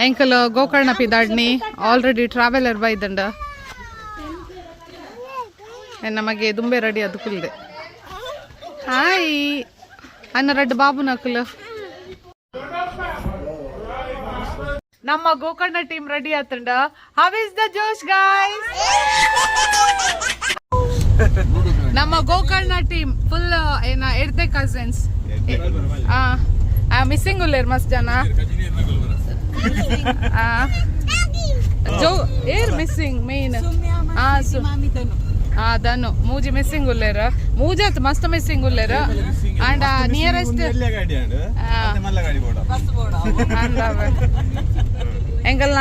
ಎಂಕಲ್ Gokarna ಪಿದಾಡ್ನಿ already traveller ಬೈದಂಡ. ನಮಗೆ ದುಂಬೆ ready ಅದು ಕುಲ್ದೆ. Hi ಅನ್ನ ರಡ್ಡು ಬಾಬು ನಕುಲು. ನಮ್ಮ ಗೋಕರ್ಣ ಟೀಮ್ ರೆಡಿ ಆತಂಡ. How is the josh, guys? ನಮ್ಮ ಗೋಕರ್ಣ ಟೀಮ್ ಫುಲ್ ಏನ ಎಡ್ದೆ ಕಸಿನ್ಸ್ ಮಿಸ್ಸಿಂಗ್ ಉಲ್ಲೇರ್ ಮಸ್ತ್ ಜನ. ಜೋ ಏರ್ ಮಿಸ್ಸಿಂಗ್ ಮೇನ್? ಆ ಧನು ಮೂಜಿ ಮಿಸ್ಸಿಂಗ್ ಉಲ್ಲೇರ್. ಮೂಜತ್ ಮಸ್ತ್ ಮಿಸ್ಸಿಂಗ್ ಉಲ್ಲೇರ್. ಅಂಡ್ ನಿಯರೆಸ್ಟ್ ಗಾಡಿ ಮಲ್ಲ ಗಾಡಿ ಬೋಡ. ಎಂಕಲ್ನ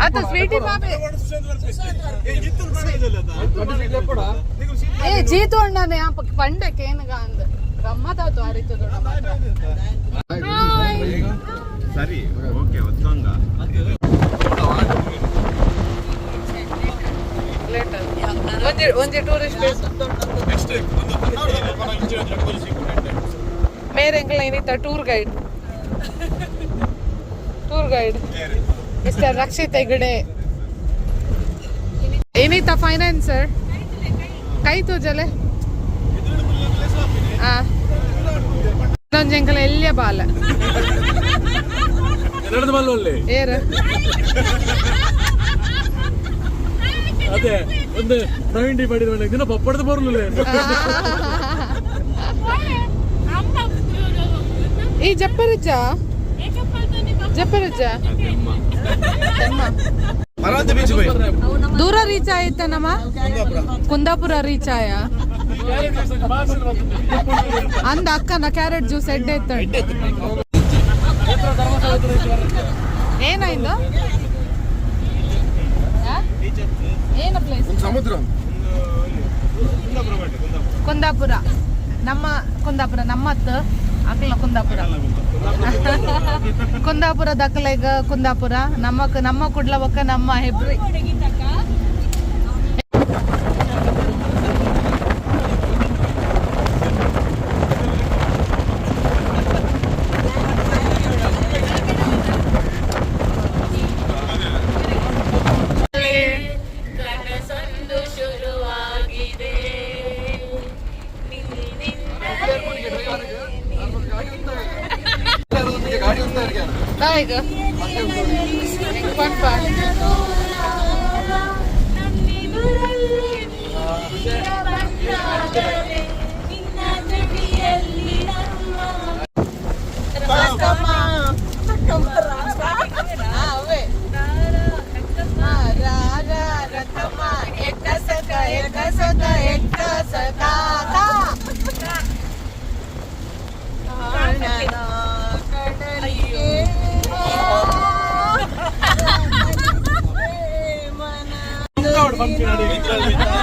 ಆತ ಸ್ವೀಟಿ ಮಾಮಿ. ಏ ಜೀತು ಅಣ್ಣನೇ ಪಂಡಕ್ಕೆ ಏನಗ ಅಂದ ಗಮ್ಮತ್ತಾತು ಆ ರೀತಿ. ಸರಿ, ಓಕೆ, ಒತ್ತೊಂದ. ಒಂಜಿ ಒಂಜಿ ಟೂರಿಸ್ಟ್ ಪ್ಲೇಸ್ ಮೇರೆ. ಎಂಕಲ್ನ ಏನಿತ್ತ tour guide mister Rakshith Hegde. ಏನಿತ್ತ ಫೈನಾನ್ಸರ್ ಕೈ ತೋಜಲೆ. ಆ ಒಂಜಿ ಎಂಕಲ ಎಲ್ಲಿಯ ಬಾಲ. ಎರಡು ಮಲ್ಲೊಳ್ಳಿ. ಏರ್? ಅದೇ ಒಂದು ಪ್ರವೀಣ್ ಡಿ ಪಾಟೀಲ್ ಮನೆಗೆ ದಿನ ಪಪ್ಪಡದ ಬರ್ಲಿಲ್ಲ. ಈ ಜಪ್ಪರಿಜ್ಜ ಜಪ್ಪರಿಜ್ಜ. ಮರವಂತೆ ಬೀಚ್ ಹೋಯ್. ದೂರ ರೀಚ್ ಆಯ್ತ ನಮ್ಮ ಕುಂದಾಪುರ ರೀಚ್ ಆಯ. ಅಂದ ಅಕ್ಕನ ಕ್ಯಾರೆಟ್ ಜ್ಯೂಸ್ ಎಡ್ಡೆ ಇತ್ತು. ಏನಾಯ್ತು? ಏನ ಪ್ಲೇಸ್? ಸಮುದ್ರ. ಕುಂದಾಪುರ, ನಮ್ಮ ಕುಂದಾಪುರ, ನಮ್ಮತ್ತು ಅಕ್ಲ ಕುಂದಾಪುರ. ಕುಂದಾಪುರ ದಕ್ಕಲೆಗ ಕುಂದಾಪುರ ನಮ್ಮ ನಮ್ಮ ಕುಡ್ಲ ಬೊಕ್ಕ ನಮ್ಮ ಹೆಬ್ರಿ. ಕನಸೊಂದು ಶುರುವಾಗಿದೆ ನಿನ್ನಿಂದಲೇ. ಈಗ ಪಂಪ. ನನ್ನೆದುರಲ್ಲಿ ನೀ ಬಂದಾಗಲೇ ನಿನ್ನ ಜಡಿಯಲ್ಲಿ ನಮ್ಮ ಅವೇ ಎಕ್ಕ ಸಕ ಎಕ್ಕ ಸಕ ಎಕ್ಕ ಸಕ.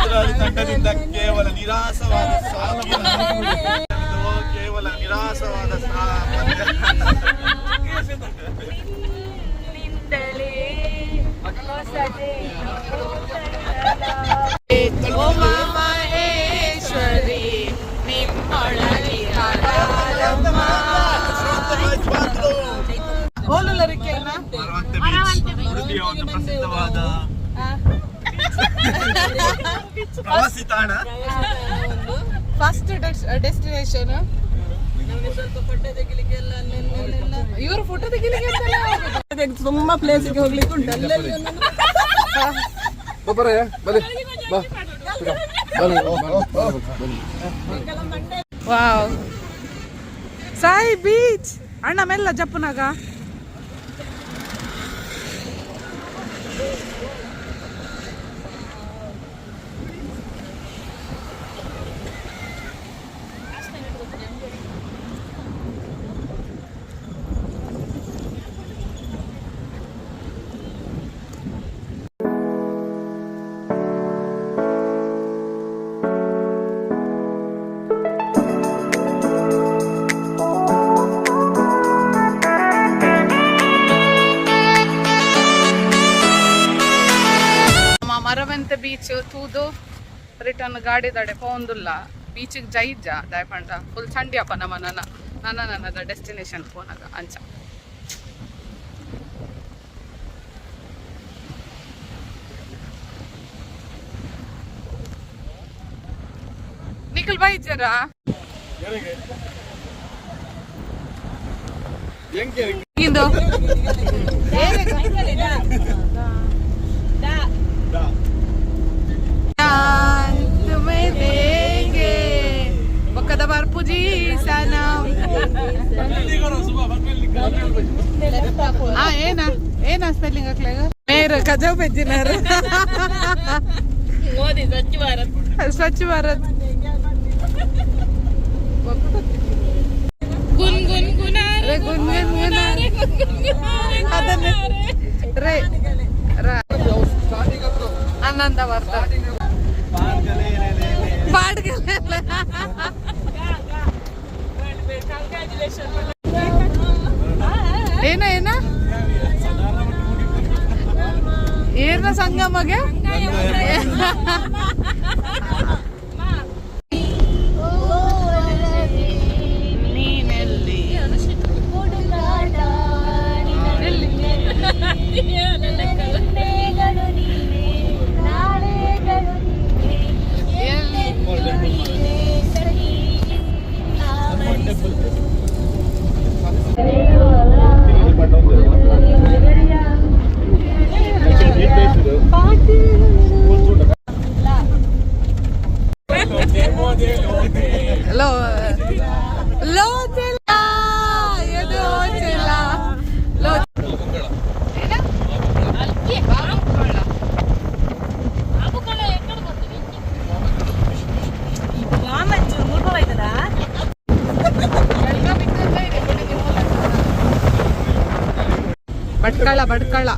ಇದರಲ್ಲಿ ತಂಡದಿಂದ ಕೇವಲ ನಿರಾಸವಾದ ಸಾಲ, ಕೇವಲ ನಿರಾಸವಾದ ಸಾಲ. ನಿನ್ನಿಂದಲೇ ಹೊಸದೇ. ಉಮಾ ಮಹೇಶ್ವರಿ ನಿಮ್ಮೊಳಗಿ ಹಾಡಾರಮ್ಮ. ಓಲುಲರಿಕೆನ. ಮರವಂತೆ ಬೀಚ್ ಉಡುಪಿಯ ಒಂದು ಪ್ರಸಿದ್ಧವಾದ ಪ್ರವಾಸಿ ತಾಣ. ಫಸ್ಟ್ ಡೆಸ್ಟಿನೇಷನ್ ಇವರು ಫೋಟೋ ತೆಗಿಲಿಕ್ಕೆ ಅಂತಲೇ ಹೋಗುದು. ತುಂಬಾ ಪ್ಲೇಸಿಗೆ ಹೋಗ್ಲಿಕ್ಕೆ ಉಂಟು ಅಲ್ಲೆಲ್ಲಿ ಒಂದೊಂದು. ಬರೇ ಬನ್ನಿ ಬಾ ಬನ್ನಿ ಬನ್ನಿ. ವಾವ್, ಸಾಯಿ ಬೀಚ್. ಅಣ್ಣ ಮೆಲ್ಲ ಜಪ್ಪುನಾಗ. ನಮ್ಮ ಮರವಂತೆ ಬೀಚ್ ತೂದು ರಿಟರ್ನ್ ಗಾಡಿ ದಡೆ ಪೋಂದುಲ್ಲ. ಬೀಚಿಗೆ ಜೈಜ ದಾಯಪಂಡ ಫುಲ್ ಚಂಡಿಯಪ್ಪ ನಮ್ಮ ನನ್ನ ನನ್ನ ನನ್ನದ ಡೆಸ್ಟಿನೇಷನ್ ಪೋನಾಗ ಅಂಚ. ನಿಖಲ್ ಬೈಜರಾ? ಇಂದು तुम्हें देंगे ಬೊಕ್ಕದ ಬರ್ಪುಜಿ ಸನಂ. ಆ ಏನ ಏನ ಸ್ಪೆಲ್ಲಿಂಗ್ ಹಾಕ್ಲಾಗ ಮೇರು ಕಜವ್ ಪೆಜ್ಜಿನಾರು. ಮೋದಿ ಸ್ವಚ್ಛ ಭಾರತ್. ಸ್ವಚ್ಛ ಭಾರತ್. ಗುನ್ ಗುನ್ ಗುನಾರೆ. ರೇ ಗುನ್ ಗುನ್ ಗುನಾರೆ. ಗುನ್ ಗುನ್ ಗುನಾರೆ. ಅದನ್ನೇ ರೇ ರಾ ಆನಂದ ಬರ್ತಾರೆ ಪಾಡ್ಗಲೆ. ಕಂಗ್ರ್ಯಾಚುಲೇಷನ್. ಏನ ಏನ ಏನ ಸಂಗಮಗೆ? ನೀನೆಲ್ಲಿ? ಎಲ್ಲಿ? ಎಲ್ಲಿ? ಲೋ ಲೋ ಚೆಲ್ಲ ಎದು ಚೆಲ್ಲ ಲೋ ಏನ? ಬಾಬುಕೊಳ್ಳ. ಭಟ್ಕಳ ಭಟ್ಕಳ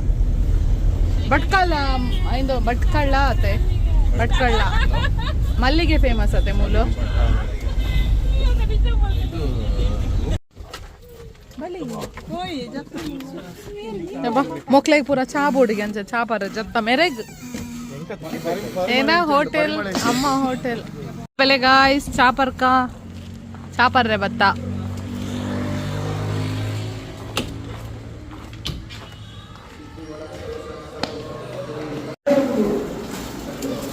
ಭಟ್ಕಳ ಇಂದು ಭಟ್ಕಳ ಅತೆ. ಭಟ್ಕಳ ಮಲ್ಲಿಗೆ ಫೇಮಸ್ ಅತೆ ಮೂಲು. ಮೊಕ್ಲೆಗ್ ಪೂರ ಚಾ ಬೋಡಿಗೆ ಅಂಚ ಚಾ ಪರ ಜತ್ತ ಮೆರೆಗ್ ಏನ ಹೋಟೆಲ್ ಅಮ್ಮ ಹೋಟೆಲ್ ಬೆಲೆ ಗಾಯ್ಸ್. ಚಾ ಪರ್ಕ ಚಾ ಪರ್ರೆ ಬತ್ತ.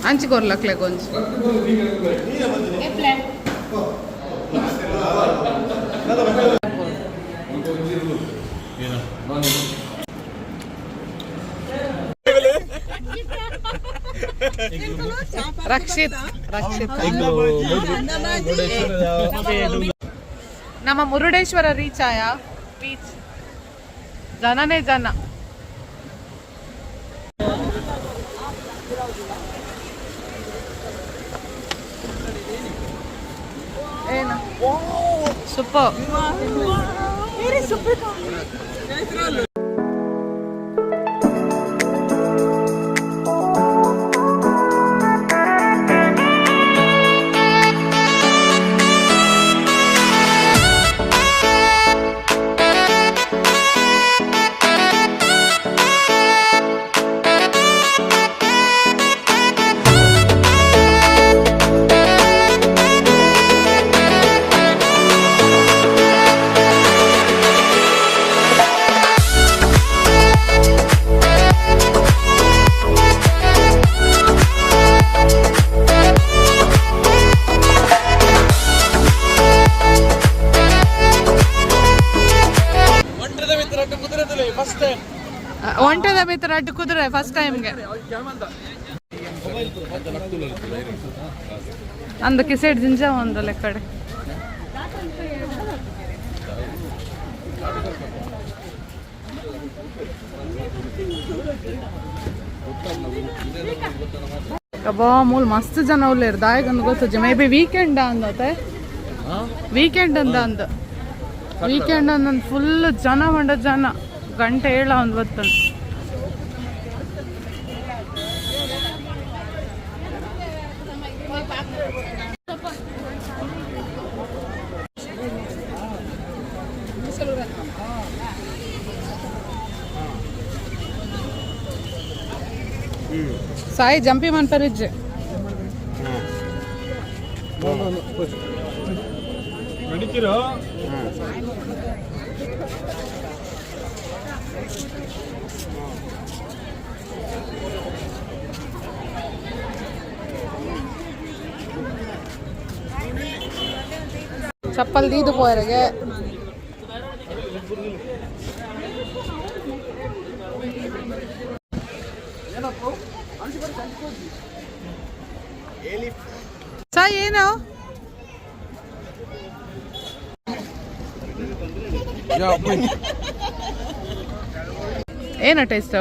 ಅಂಚಿಕೊರ್ಲಕ್ಲೆ ಗೊಂಜಿ. ರಕ್ಷಿತ್ ರಕ್ಷಿತ್. ನಮ್ಮ ಮುರುಡೇಶ್ವರ ರೀಚ್ ಆಯ. ಬೀಚ್ ಜನನೇ ಜನ. ಏನು ಸೂಪರ್. ಒಂಟೆದ ಮಿತ್ರ ಕುದುರೆದಲ್ಲಿ ಫಸ್ಟ್ ಟೈಮ್. ಒಂಟೆದ ಮಿತ್ರ ಅಡ್ಡು ಕುದುರೆ ಫಸ್ಟ್ ಟೈಮ್ಗೆ ಅಂದ ಕಿಸೆಡ್ ಜಿಂಜ ಒಂದಲ್ಲ ಕಡೆ. ಅಬ್ಬಾ ಮೂಲ್ ಮಸ್ತ್ ಜನ ಉಲ್ಲೇರ್ ದಾಯಗಂದು ಗೊತ್ತುಜಿ. ಮೇ ಬಿ ವೀಕೆಂಡ್ ಅಂದತೆ, ವೀಕೆಂಡ್ ಅಂದ ಅಂದ ವೀಕೆಂಡ್ ಅಂದ್ ಫುಲ್ ಜನ ಮಂಡ ಜನ. ಗಂಟೆ ಏಳ ಒಂದು ಬತ್ತಂದು. ಸಾಯಿ ಜಂಪಿ ಮನ್ಪರಿಜ್ಜೆ. ಚಪ್ಪಲ್ ದೀದು ಪೋಯರಿಗೆ. ಸಾಯಿ ಏನು ಏನು ಟೇಸ್ಟ್?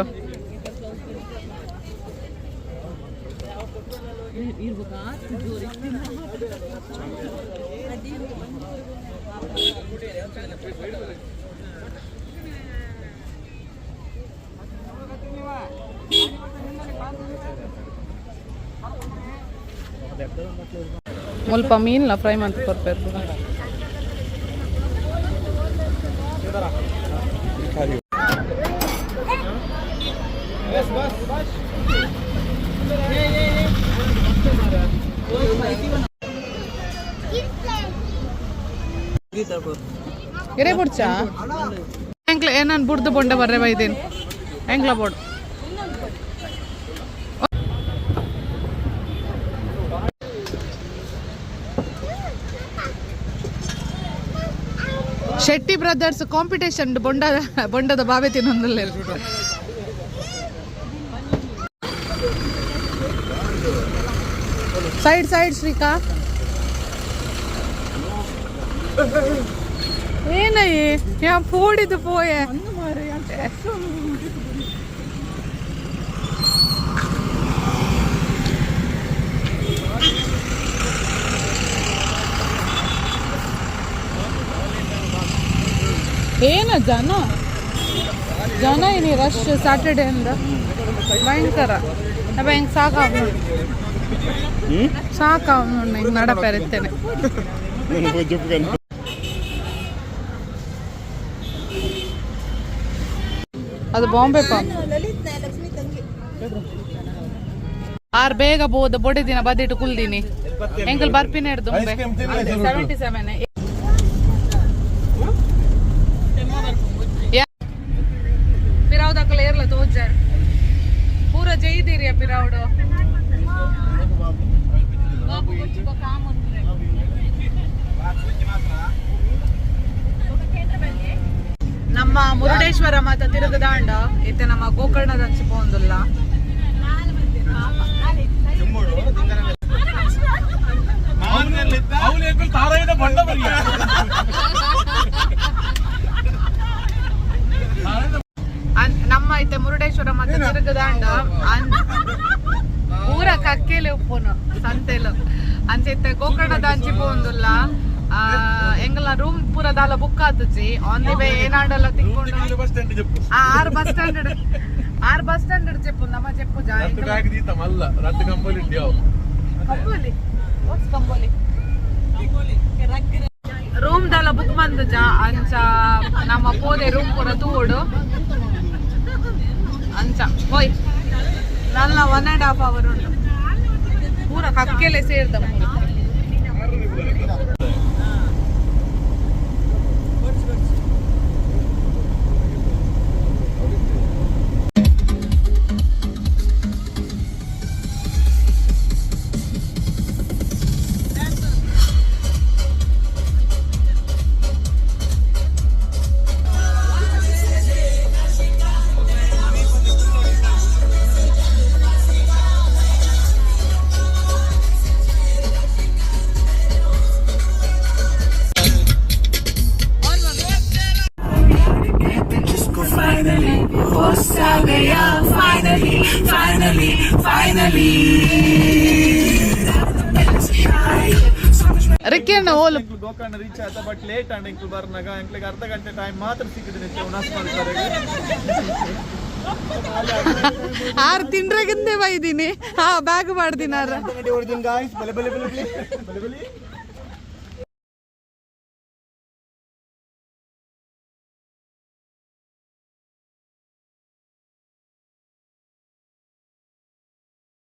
ಮುಲ್ಪ ಮೀನ್ಲ ಫ್ರೈ ಮಂತ್ ಕೊರ್ಪೇರು. ಎರೆ ಬುಡ್ಚಾ ಎಂಕ್ಲ ಏನಾನ್ ಬುಡ್ದು ಬೊಂಡ ಬರ್ರೆ ಬೈದೇನು ಎಂಕ್ಲ ಬೋಡು. ಶೆಟ್ಟಿ ಬ್ರದರ್ಸ್ ಕಾಂಪಿಟೇಷನ್ ಬೊಂಡ ಬೊಂಡದ ಬಾವೆ ತಿನ್ನೊಂದಲ್ಲ. ಸೈಡ್ ಸೈಡ್ ಶ್ರೀಕಾ ಏನಯ್ಯ ಯಾ ಪೋಡಿದು ಪೋಯೆ. ಏನ ಜನ ಜನ ಏನಿ ರಶ್ ಸ್ಯಾಟರ್ಡೆ ಅಂದ ಭಯಂಕರ. ಅಪ್ಪ ಹೆಂಗೆ ಸಾಕಾವ್ ನೋಡಿ, ಸಾಕಾವ್ ನೋಡಿ, ಹಿಂಗೆ ನಡಪೆರಿತ್ತೇನೆ. ಅದು ಬಾಂಬೆ ಪಾಪ್. ಆರ್ ಬೇಗ ಬೋದ ಬೊಡೆ ದಿನ ಬದಿಟ್ಟು ಕುಲ್ದಿನಿ ಎಂಕಲ್ ಬರ್ಪಿನ ಹಿಡ್ದು 77. ಪಿರಾವ್ದಕ್ಕಲ ಏರ್ಲ ತೋಜಾರ್ ಪೂರ ಜೈದಿರಿಯ ಪಿರಾವ್ಡು. ನಮ್ಮ ಮುರುಡೇಶ್ವರ ಮಾತ ತಿರುಗದಾಂಡ ಇತ್ತೆ ನಮ್ಮ ಗೋಕರ್ಣದ ಅಂಚಿ ಪೋಂದುಲ್ಲ. ನಮ್ಮ ಇತ್ತೆ ಮುರುಡೇಶ್ವರ ಮಾತ ತಿರುಗದಾಂಡ ಪೂರ ಕಕ್ಕೆಲೆ ಉಪ್ಪುನು ಸಂತೆಲು ಅಂಚೆ ಗೋಕರ್ಣದ ಅಂಚಿ ಪೋಂದುಲ್ಲ. ಎಂಗಲ ರೂಮ್ ಪೂರ ದಾಲ ಬುಕ್ ಆತುಜಿ. ಆನ್ the way ಏನಾಂಡಲ ತಿಕ್ಕೊಂಡು ಆರು ಬಸ್ ಸ್ಟ್ಯಾಂಡ್, ಆರು ಬಸ್ ಸ್ಟ್ಯಾಂಡ್ ಚೆಪ್ಪು ನಮ್ಮ ಚೆಪ್ಪು ಜಾ ಕಂಬೋಲಿ. ವಾಟ್ಸ್ ಕಂಬೋಲಿ? ರೂಮ್ ದಾಲ ಬುಕ್ ಮಂದುಜ ಅಂಚ ನಮ್ಮ ಪೋದೆ ರೂಮ್ ಪೂರ ತೂಡು ಅಂಚ ಹೋಯ್ ನನ್ನ 1.5 ಅವರ್ ಉಂಟು. ಪೂರ ಕಕ್ಕೆಲೆ ಸೇರ್ದ. ರಿಕ್ಕಿ ಓಲು ಗೋಕರ್ಣ ರೀಚ್ ಆತ ಬಟ್ ಲೇಟ್ ಅಂಡ್ ಎಂಕ್ಲು ಬರ್ನಾಗ ಎಂಕ್ಲಿಗೆ ಅರ್ಧ ಗಂಟೆ ಟೈಮ್ ಮಾತ್ರ ಸಿಕ್ಕಿದೆ ಉಣಸ್ ಮಾಡ್ತಾರೆ. ಆರು ತಿಂಡ್ರಗಿಂದೆ ಬೈದೀನಿ. ಹಾ ಬ್ಯಾಗ್ ಮಾಡ್ದಿನ.